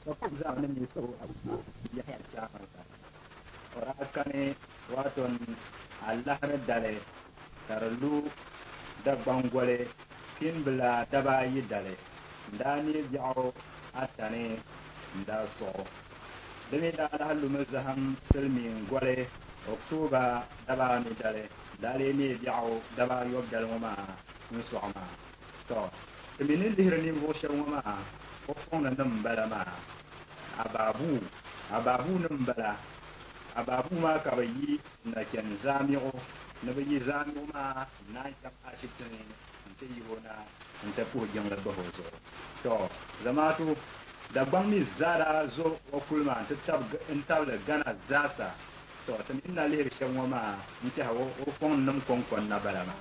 Sokam zaa ni mi so Yahaya Chamansa. O daa kani waaton alahiri dali ka di lu Dagbaŋ goli pinibila dabaayi dali n-daa neei biɛɣu ata ni n-daa sɔɣ o. Di mi daa lahi lumi zahim silimiin goli October dabaanu dali n-daa lee neei biɛɣu dabaayɔbu dali ŋɔ maa n-sɔɣi maa. Tɔ! Ti mi ni lihiri ninvuɣ shɛba ŋɔ maa, o fɔŋni nim m-bala maa. Abaabuu, Abaabuu nim m-bala. Abaabuu maa ka bɛ yi n-na chani Zaamiɣu, ni bɛ yi Zaamiɣu maa n-naan chaŋ ashibiti ni nti yihi o na nti puhi jiŋli bahi o zuɣu. Tɔ! Zamaatu, Dagbaŋ mi zaa daa zo o kuli maa nti n-tabili Ghana zaasa. Tɔ! Ti mi ni na lihiri shɛba ŋɔ maa n-tɛhi o fɔŋni nim kɔŋko n-na bala maa.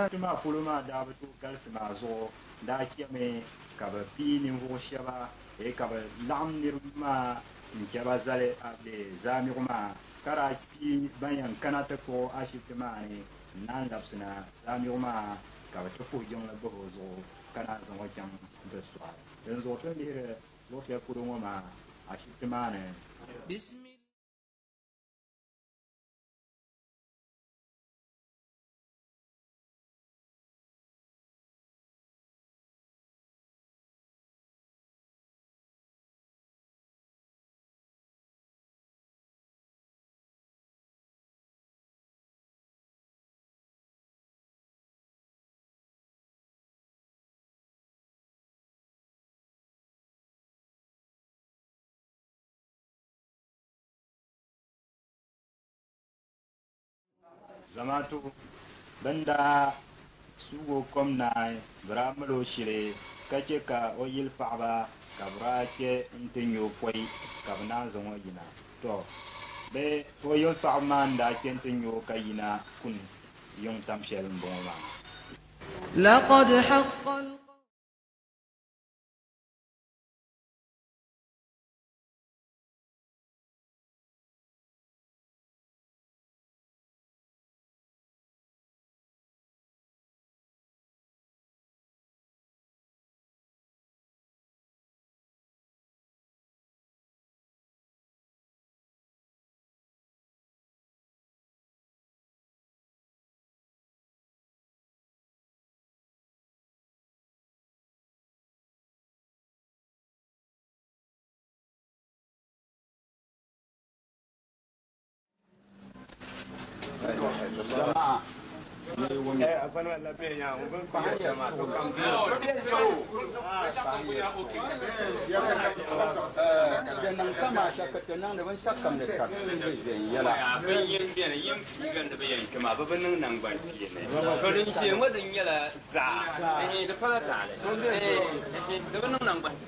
Ashibiti maa polo maa daa bi tooi galisi maa zuɣu daa chɛmi ka bɛ pii ninvuɣ shɛba bee ka bɛ laɣim niriba maa n-chɛ ba zali zaamiɣu maa, ka daa pii ban yɛn kana ti kpuɣi ashibiti maa ni n-naan labisina zaamiɣu maa ka bɛ ti puhi jiŋli bahi o zuɣu ka naan zaŋ o chaŋ nti sɔɣi. Dinzuɣu ti ni lihiri luɣ shɛli polo ŋɔ maa ashibiti maa ni. Zamaatu bɛn daa suug o kom naai, bɛ daa mal o shili ka chɛ ka o yili paɣiba Ka bɛ daa kpe nti nya o pɔi ka bɛ naan zaŋ o yina. Tɔ! Bɛ o yili paɣiba maa n-daa kpe nti nya o ka yina kuni yiŋ tam shɛli m-bɔŋɔ maa. لقد حق القول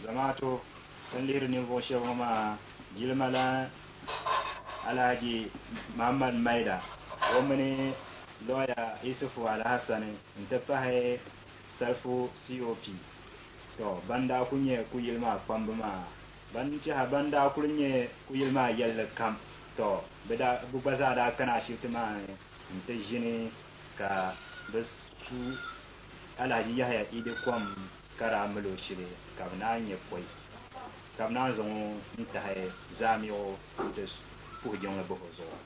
Zamaatu din lihiri ninvuɣ shɛba ŋɔ maa jilima la Alhaji Muhammad Maida o mini lɔya Isufu Alhassani nti pahi Salifu COP. Tɔ! Ban daa kuli nyɛ kuyili maa kpamba maa, ban tɛha ban daa kuli nyɛ kuyili maa yɛlli kam, tɔ! Bɛ daa, bɛ gba zaa daa kana ashibiti maa ni nti ʒini ka bɛ su Alhaji Yahaya Idi kom ka daa mali o shili ka bɛ naan nya pɔi ka bɛ naan zaŋ o n-tahi zaamiɣu nti puhi jiŋli bahi o zuɣu.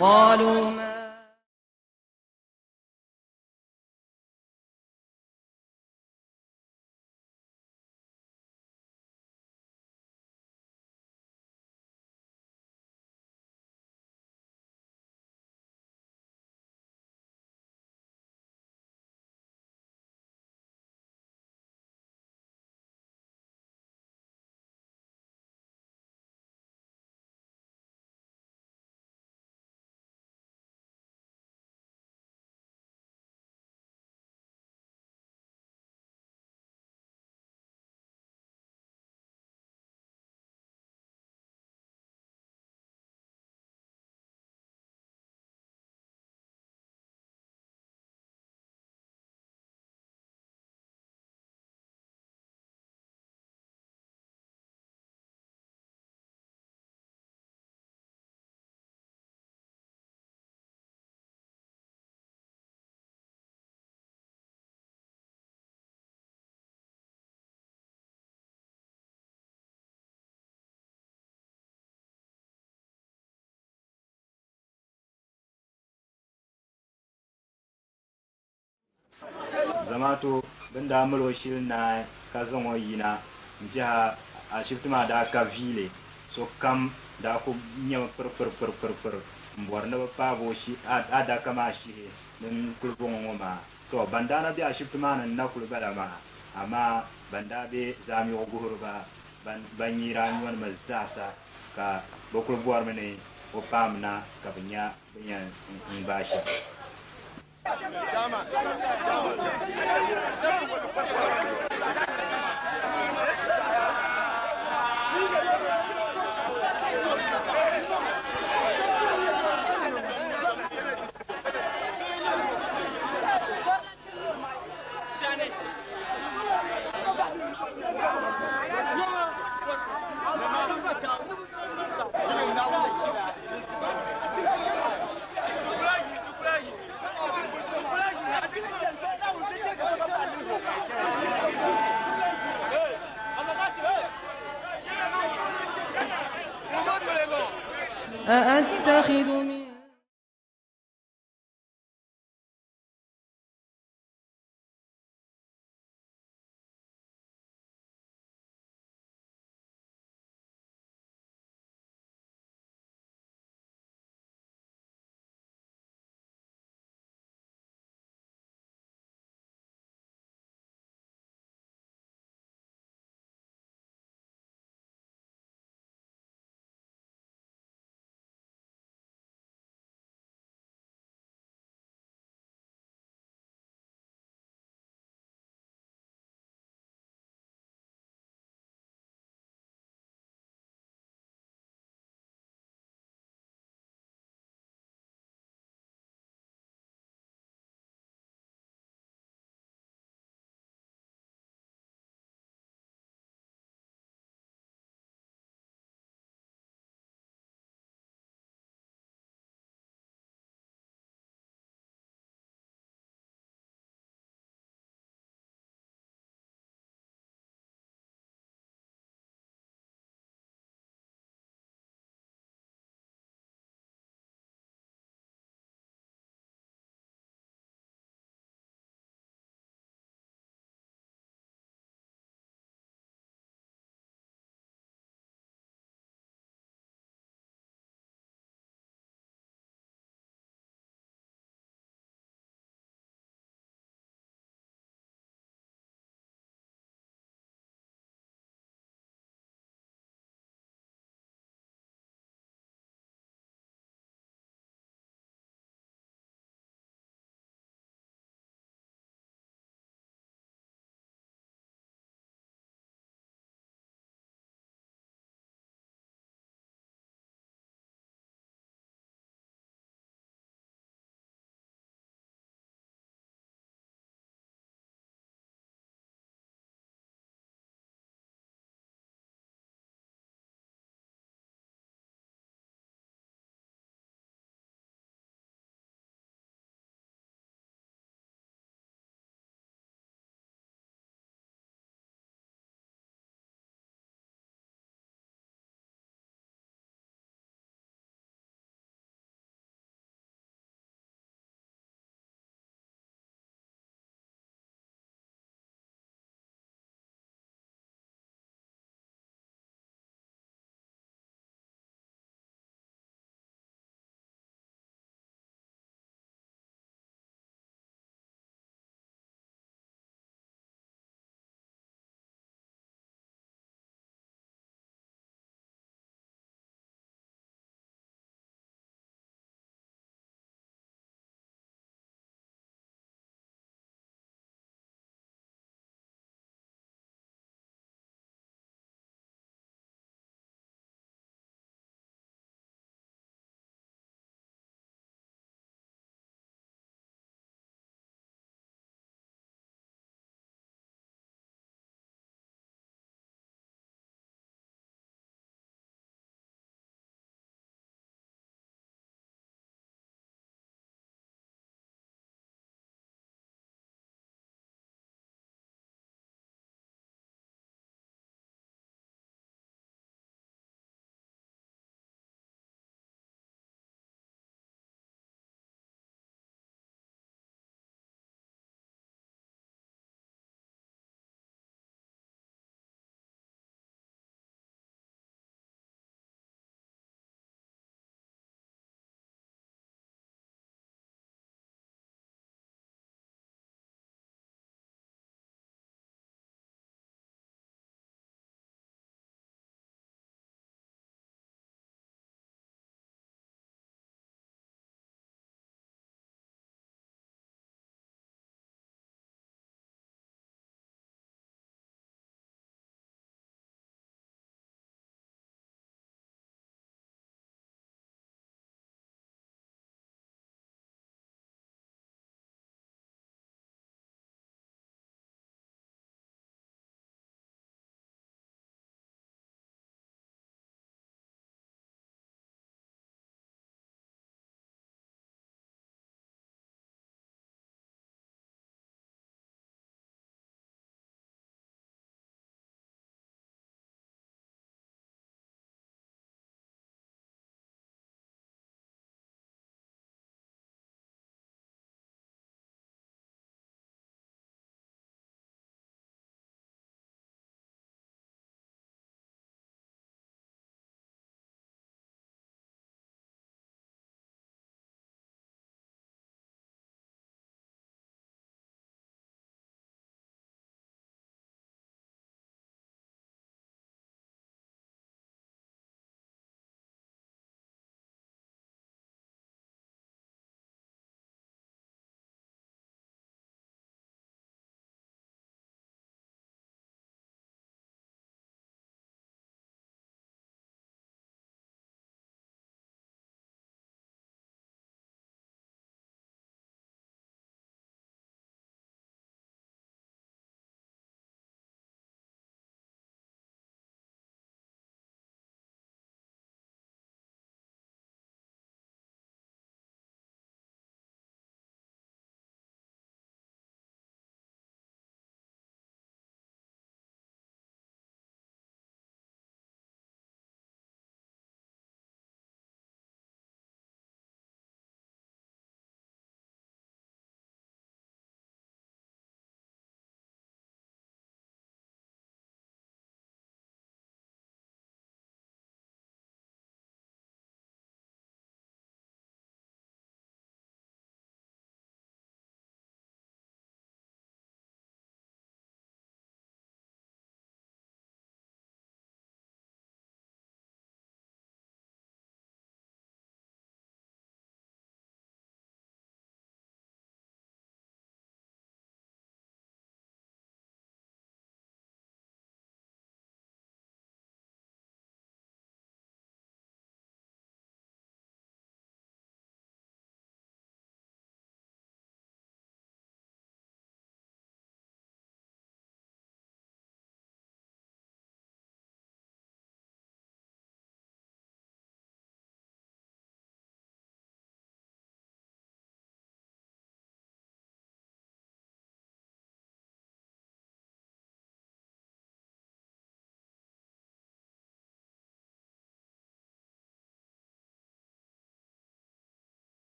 قالوا ما zamaatu bɛn daa mali o shili naai ka zaŋ o yina n-tɛha ashibiti maa daa ka viili, sokam daa ku nyɛmi kpirikpirikpirikpir m-bɔri ni bɛ paagi o adaka maa shihi din kuli bɔŋɔ ŋɔ maa. Tɔ! Ban daa na be ashibiti maa ni n-na kuli bala maa, amaa ban daa be zaamyuɣu guhiriba ban nyiiri a nyɔnimi zaasa ka bɛ kuli bɔrimi ni o paam na ka bɛ nya bɛ ni yɛn gbaai shɛm. أأتخذ من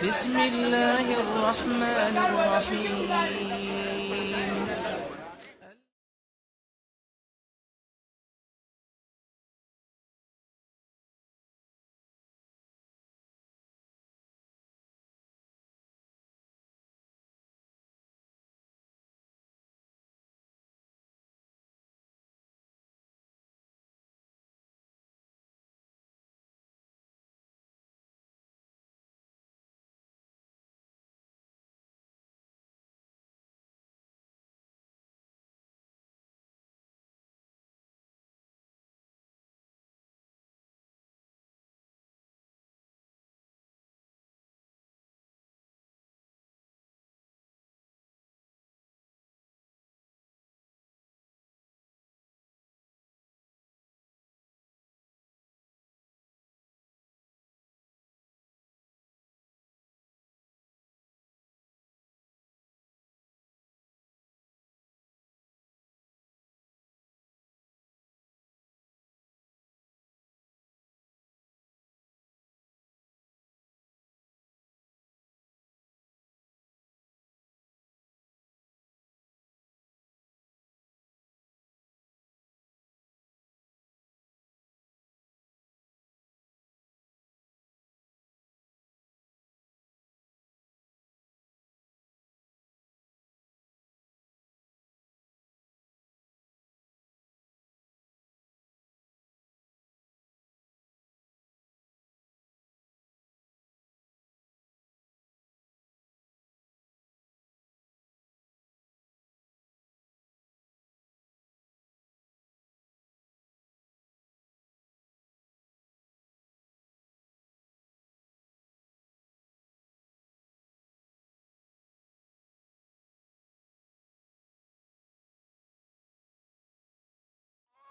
بسم الله الرحمن الرحيم.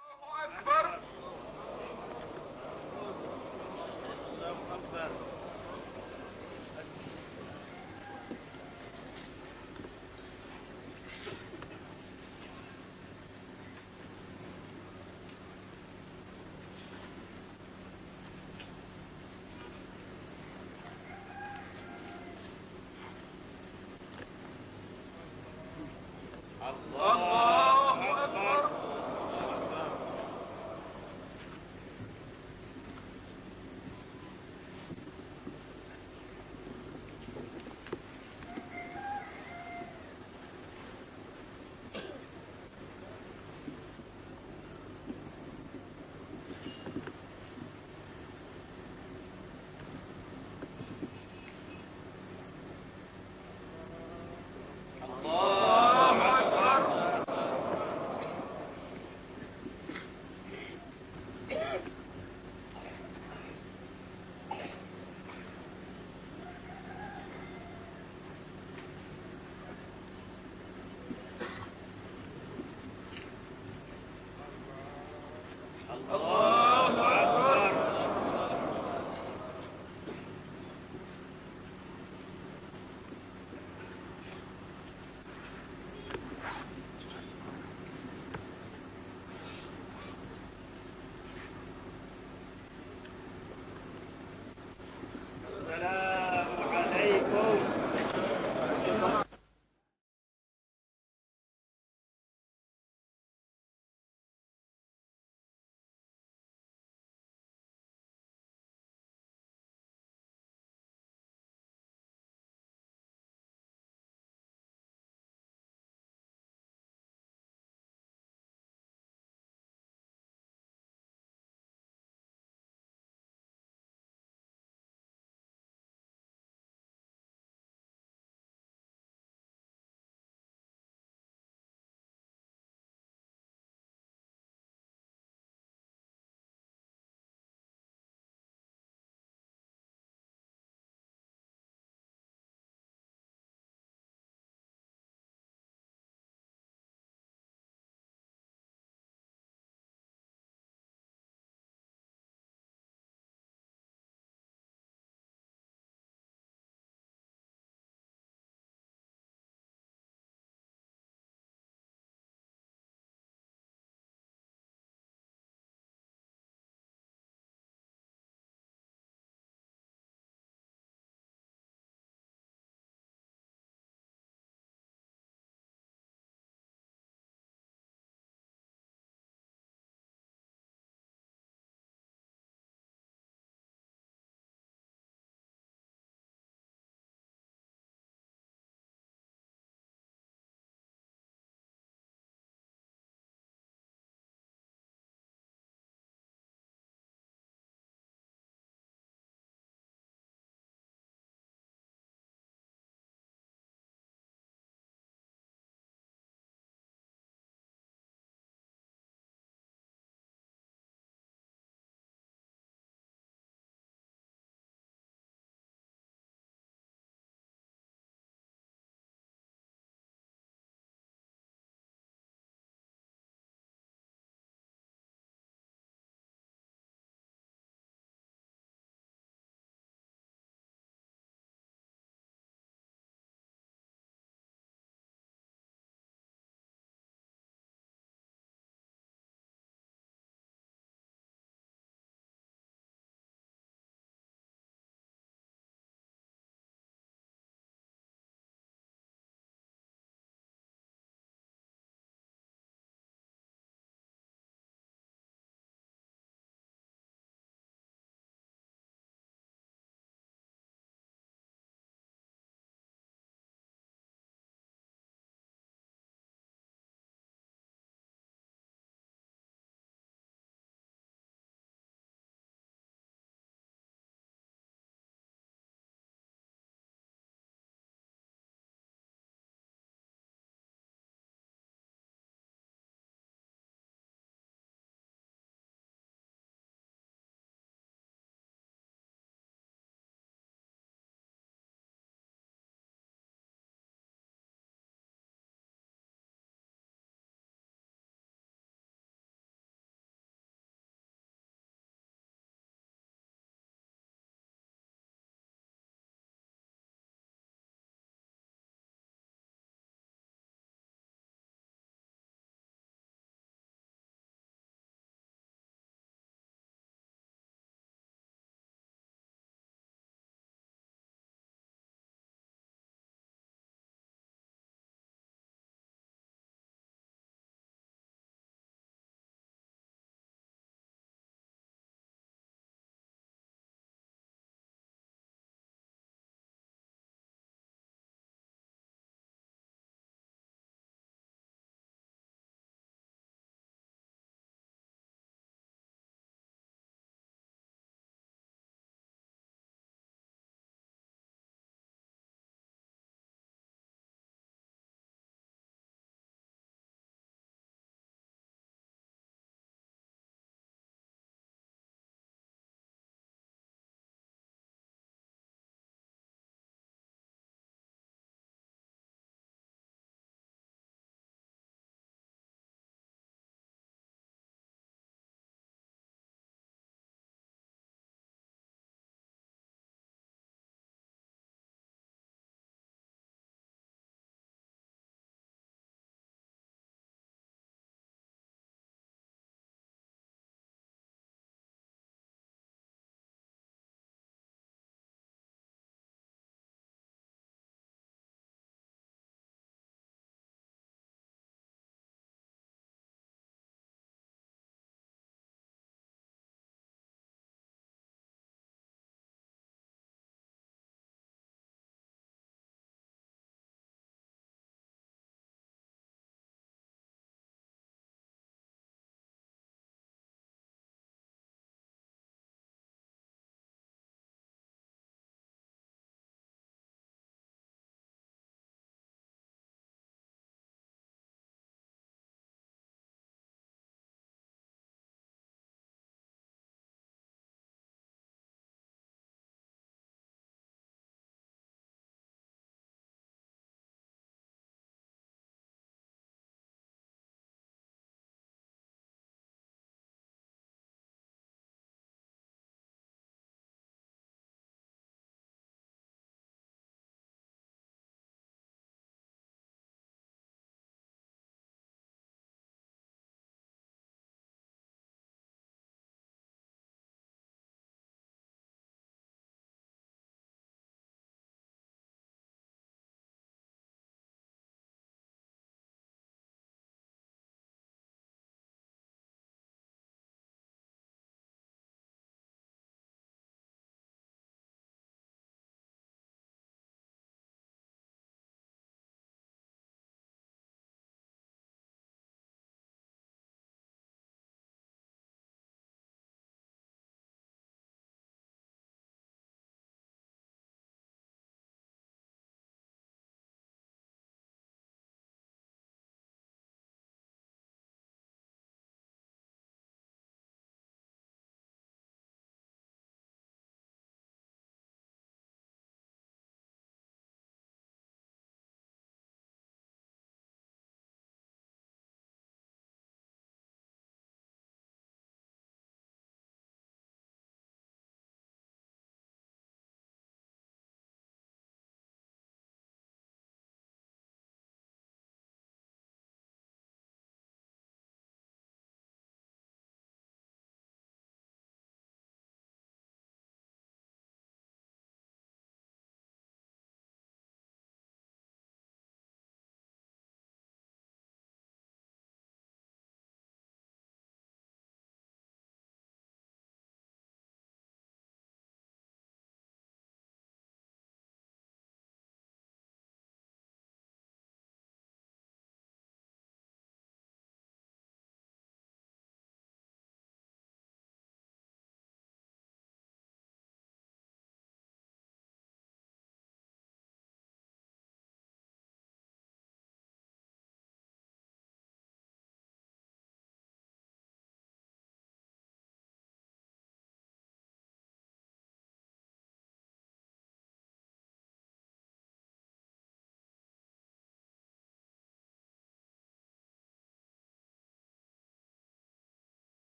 الله أكبر. الله أكبر.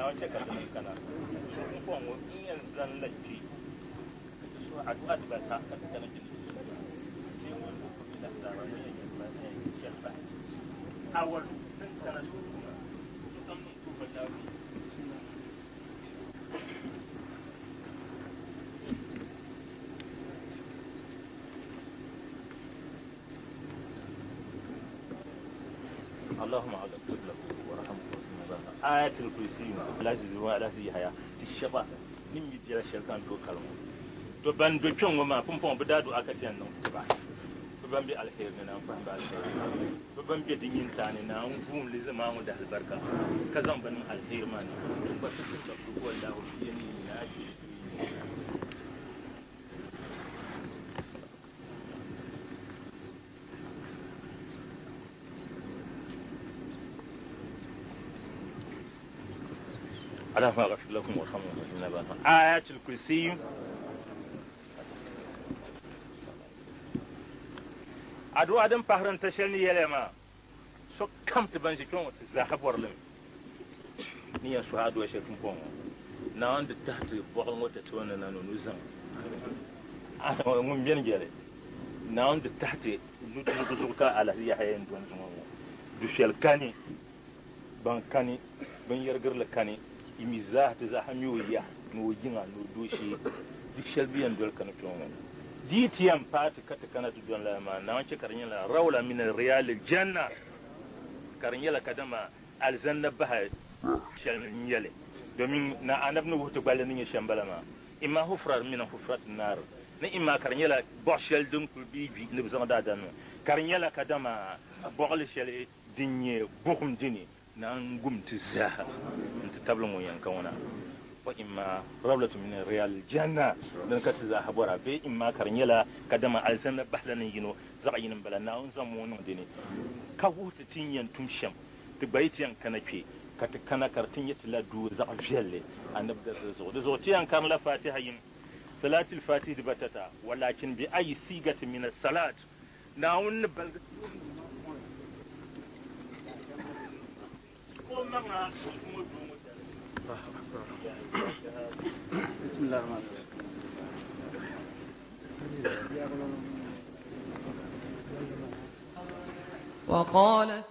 Naawuni chɛ ka di niŋ kana. Pumpɔŋ ŋɔ n yɛn zani la kpe ka ti suhi adua dibata ka ti kana kpe ni ti suhi ba. Ti ŋun bi kuri lahizaaba ŋun yɛn chɛli bahi. Awalu din kana suhu maa, sokam niŋ tuuba Naawuni. اللهم اغفر له وارحمه وارحمه آية الكرسي العزيز والعزيز Yahaya ti shɛba ni mi biɛla shɛli ka n tooi kalim to ban do kpɛŋ ŋɔ maa pumpɔŋɔ bɛ daa do aka ti yɛn niŋ tiba bɛ ban be alheri ni na n kpahim ba alheri bɛ ban be di nyintaa ni na n vuum li maa ŋɔ dahi alibarika ka zaŋ ba niŋ alheri maa ni n gba ti ti wallahu fi ni na اللهم اغفر لكم وارحمهم وارحمنا آيات الكرسي addu'a din pahiri n-ta shɛli ni yɛliya maa sokam ti ban ʒi kpe ŋɔ ti zaaha bɔri li mi ni yɛn suhi addu'a shɛli pumpɔŋ ŋɔ. Naawuni di tahi ti bɔɣili ŋɔ tatabo ni na ni o ni zaŋ ŋun beni jɛli. Naawuni di tahi ti nudirigu zuɣu ka Alhaji Yahaya yɛn doni zuŋɔ ŋɔ. Du shɛli kani, ban kani, binyɛrigirili kani, yi mi zaaha ti zaaha mi o ya ni o yiŋa ni o dooshee. Du shɛli bi yɛn doli kani kpe ŋɔ. Di yi ti yɛn paai ti ka ti kana ti doni lala maa, Naawuni chɛ ka di nyɛla rawla min riyalil janna, ka di nyɛla kadama alizanda bahi shɛli n-nyɛ li, domin na Anabi ni wuhi ti gballi ni nyɛ shɛm bala maa, imma hufrat min hufrat naar, ni imma ka di nyɛla bɔɣ shɛli din kuli bi gbi ni bɛ zaŋ daadam niŋ, ka di nyɛla kadama bɔɣili shɛli din nyɛ buɣim dini na n-gum ti zaa nti tabili ŋun yɛn ka ŋuna, wa imma rawlatu min riyal janna, dini ka ti zaaha bɔra, bee imma ka di nyɛla kadama alizanda bahila ni yino zaɣ yini m-bala, Naawuni zaŋmi o niŋ di ni ka wuhi ti ti ni yɛn tum shɛm. Ti gba yi ti yɛn kana kpe, ka ti kana ka di ti nyɛ ti la duu zaɣ viɛlli Anabi darili zuɣu. Di zuɣu ti yɛn karinla Fatiha yim, Salatil Fatih dibatata, walakin bi ayi siigati min as-salat, Naawuni ni baligi o maŋa ŋɔ duu ŋɔ dali. وقال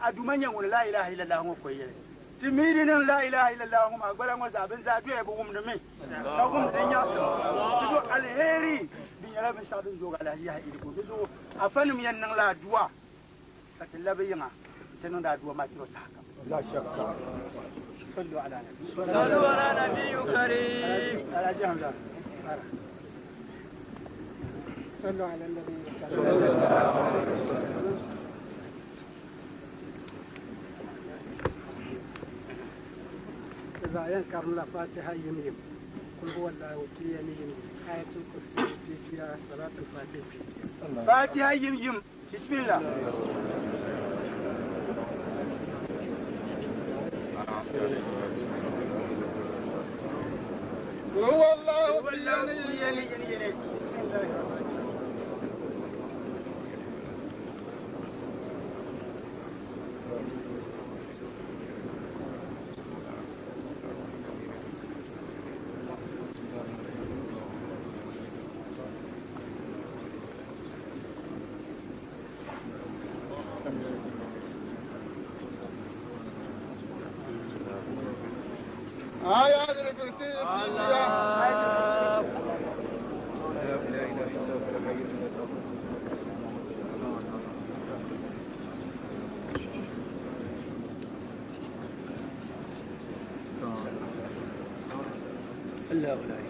Aduma nya ŋun la ilaha illallah ŋɔ ko yɛli ti miiri niŋ la ilaha illallah ŋɔ maa gbala ŋɔ zaa bin zaa doya bi wumdi mi ka wumdi nyaɣasim di do alheri di nyɛla binshɛɣu din zoogi alahi yaha iri ko di zuɣu afanim yɛn niŋ la aduwa ka ti labi yiŋa ti niŋdi aduwa maa tiro saha kam. La shakka. Sallu ala nabi. Sallu ala nabiyyu karim. Alhaji Hamza. Sallu ala nabi. Sallallahu alaihi wasallam. إذا ينكر الفاتحة يميم قل هو الله وتي يميم آية الكرسي في فيها صلاة الفاتحة في فيها فاتحة يم يم بسم الله. قل هو الله في يمين. بسم الله الرحمن الرحيم. آية الكرسي في فيها. الله لا إله إلا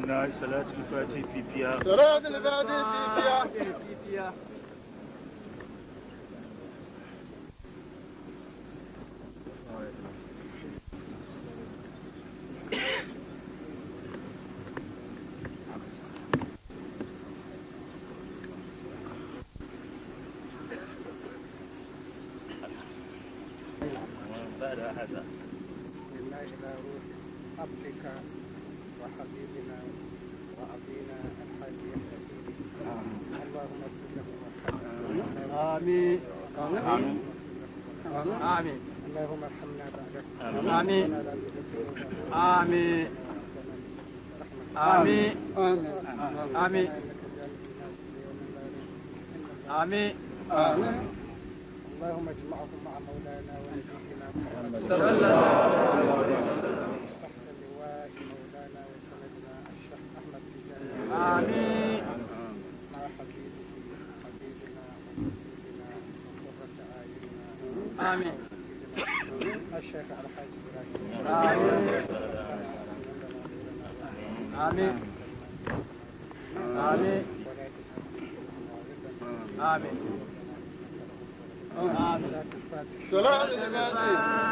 Na salatul fati fifiya. Salatul fati fifiya. بعد هذا لله إلى روح عبدك وحبيبنا وأبينا الحاج يحيى سيدي. اللهم اغفر له وارحمه. آمين. آمين. آمين. اللهم ارحمنا بعده. آمين. ولا تزغ قلوبنا آمين. رحمة. آمين. آمين. آمين. إنك جامع الناس ليوم لا ريب فيه. إن الله آمين. اللهم اجمعهم مع مولانا ونبينا محمد صلى الله عليه وسلم. تحت لواء مولانا وسندنا الشيخ احمد تجاني. آمين. مع حبيبه حبيبنا وسيدنا وقرة اعيننا. آمين. سيدنا الشيخ الحاج ابراهيم. آمين. آمين. آمين. ولا تجعل في قلوبنا غلا. آمين. آمين. صلاة الفاتحة. صلاة الفاتحة.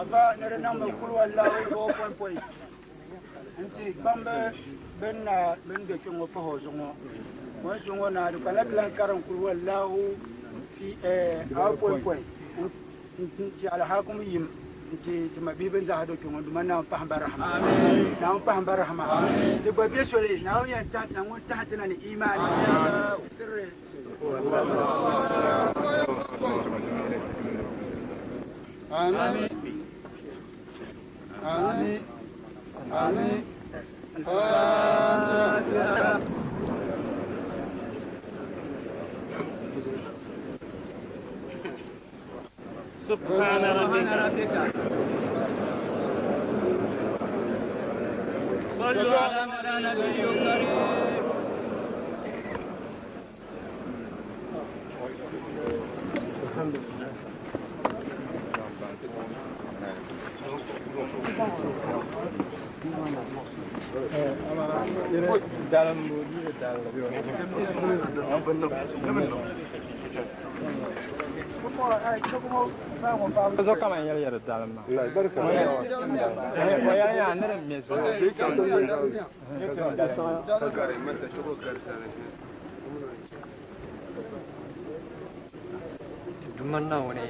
Afa ne niŋ bi kul wallahu bo poi poi nti gbambi bin na bin be kpe ŋɔ pahi o zuɣu ŋɔ ŋɔ zuɣu ŋɔ na di kpala ti lan karim kul wallahu fi a poi poi nti alhakum yim nti ti ma bihi bin zaa do kpe ŋɔ duma naawuni pahim ba rahama, naawuni pahim ba rahama, ti gba be soli naawuni yɛn tahi ti na ŋun tahi ti na ni imani sirri. آمين. آمين. آمين. فاتحة. سبحان ربك. صلوا على النبي الكريم. Zo kama yɛrɛ yɛrɛ dalim ma. O yɛrɛ yaa ne de mi so. Duman Naawuni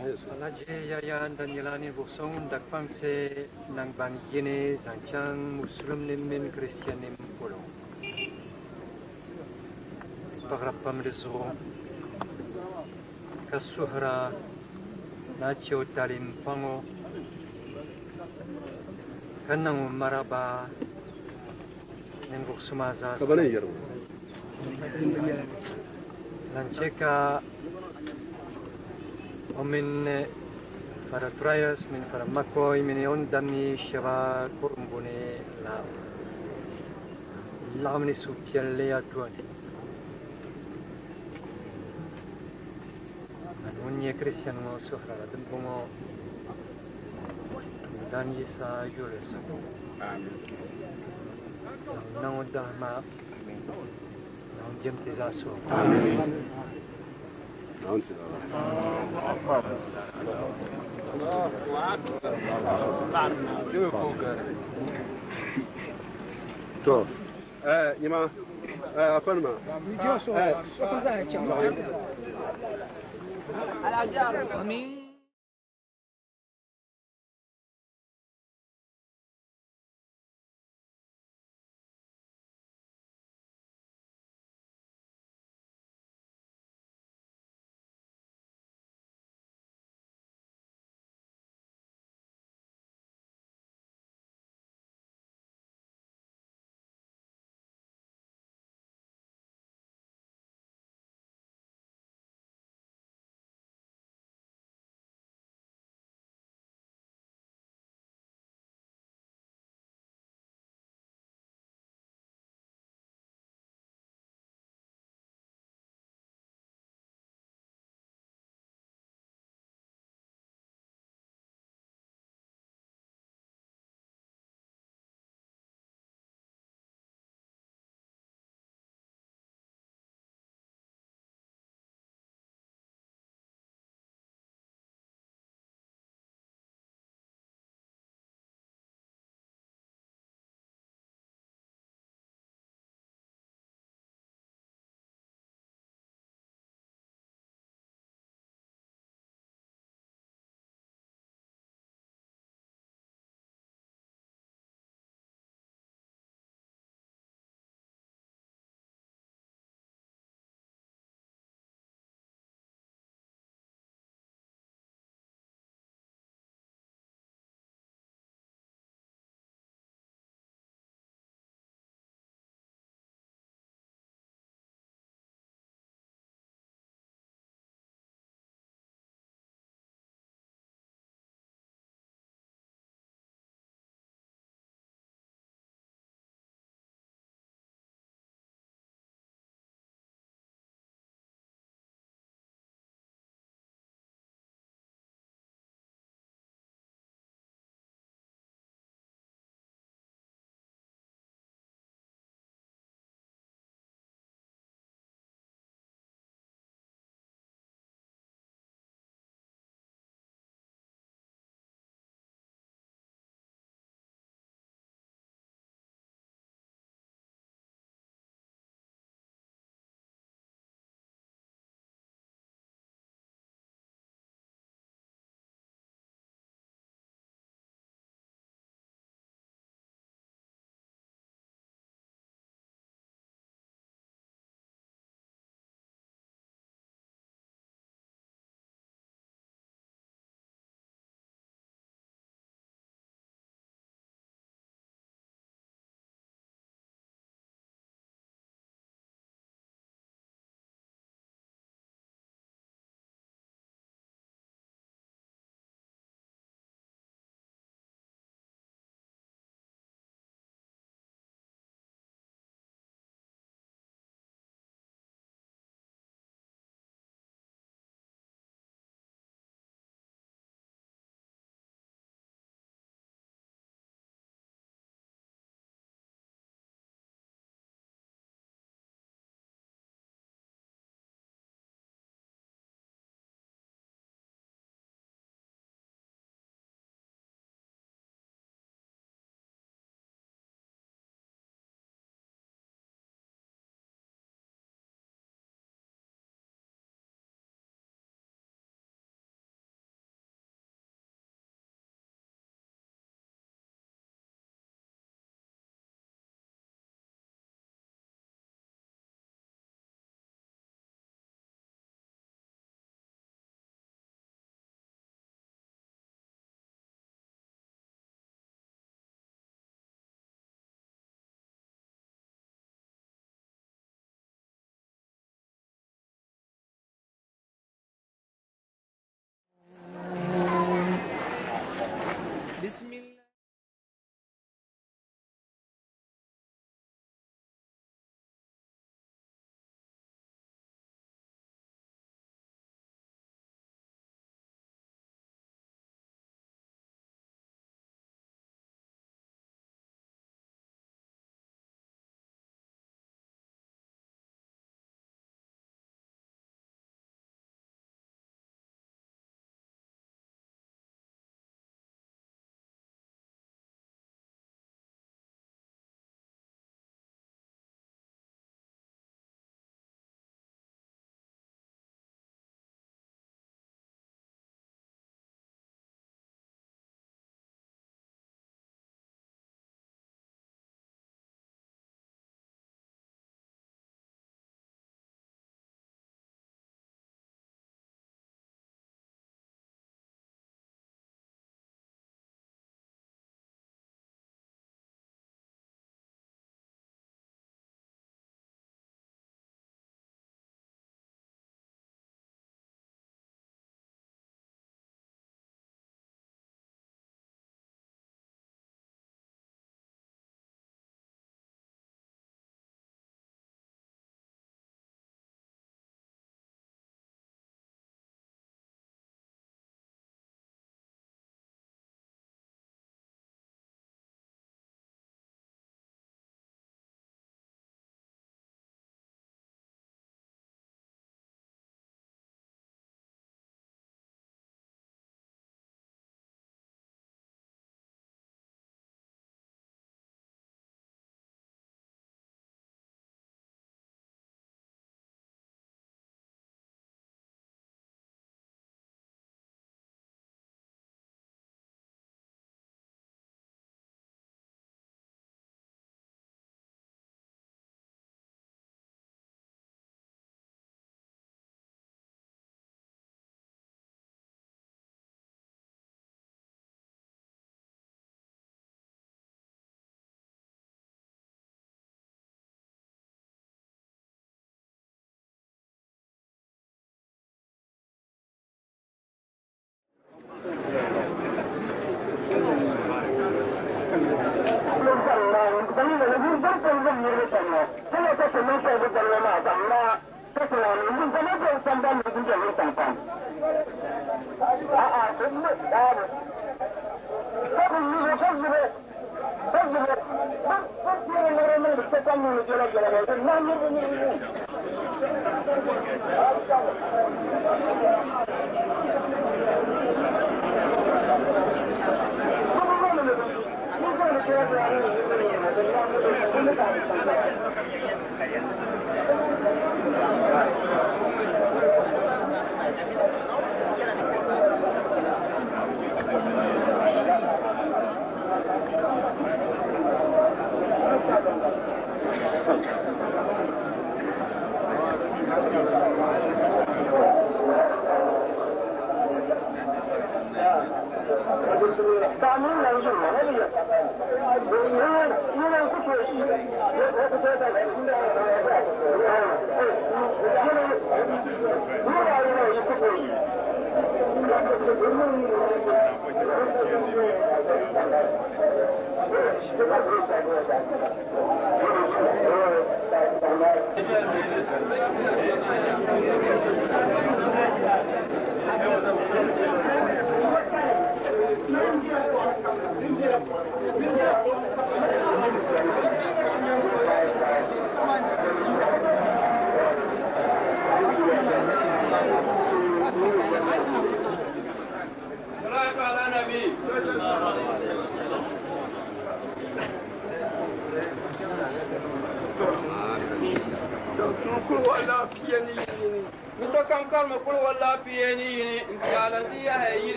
Alhaji Yaya Daniela ninvuɣ so ŋun da kpaŋsi naŋgban yini zaŋ chaŋ Musulimnim mini Kiristiannim polo. Paɣira pam di zuɣu ka suhira ni a che o tali m-paŋ o ka niŋ o maraba ninvuɣ suma zaa sani. Lan che ka o mini Fara Trias mini Fara McCoy mini o ni dammi shɛba kurimbuni la laɣim ni suhupiɛlli a tooni. Ani ŋun nyɛ Kristian ŋɔ suhirila dimbɔŋɔ Toondan Yisa yuli zuɣu. Naawuni niŋ o dahima, Naawuni jem ti zaa so. To, nyima, afanima. Amin.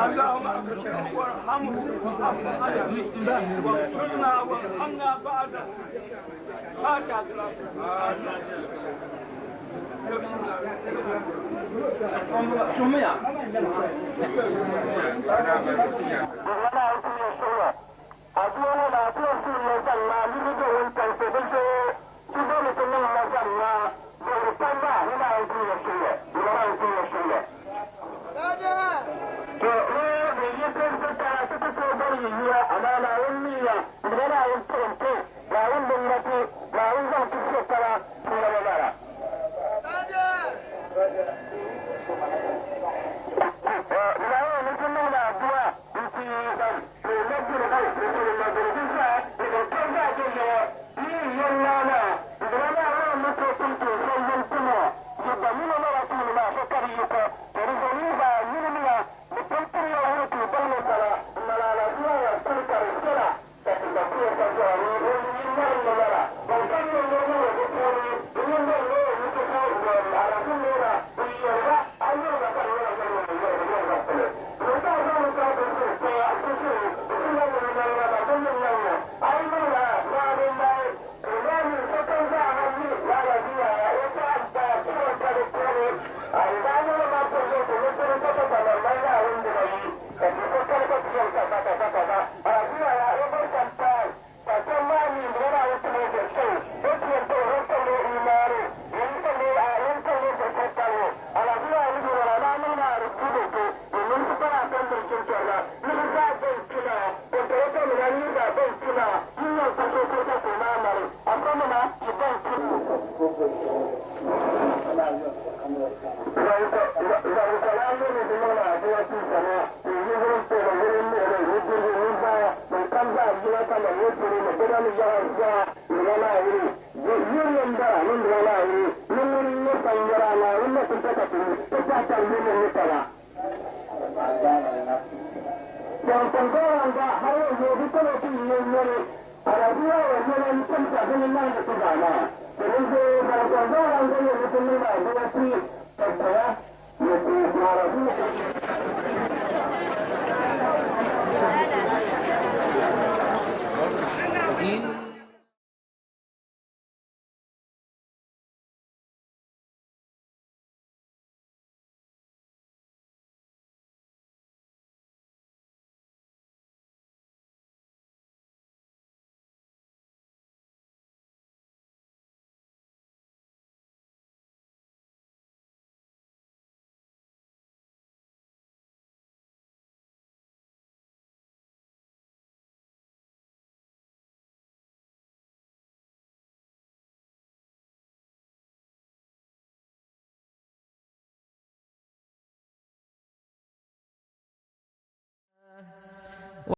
اللهم اغفر وارحمه واعف عنه واغفرنا وارحمنا بعده.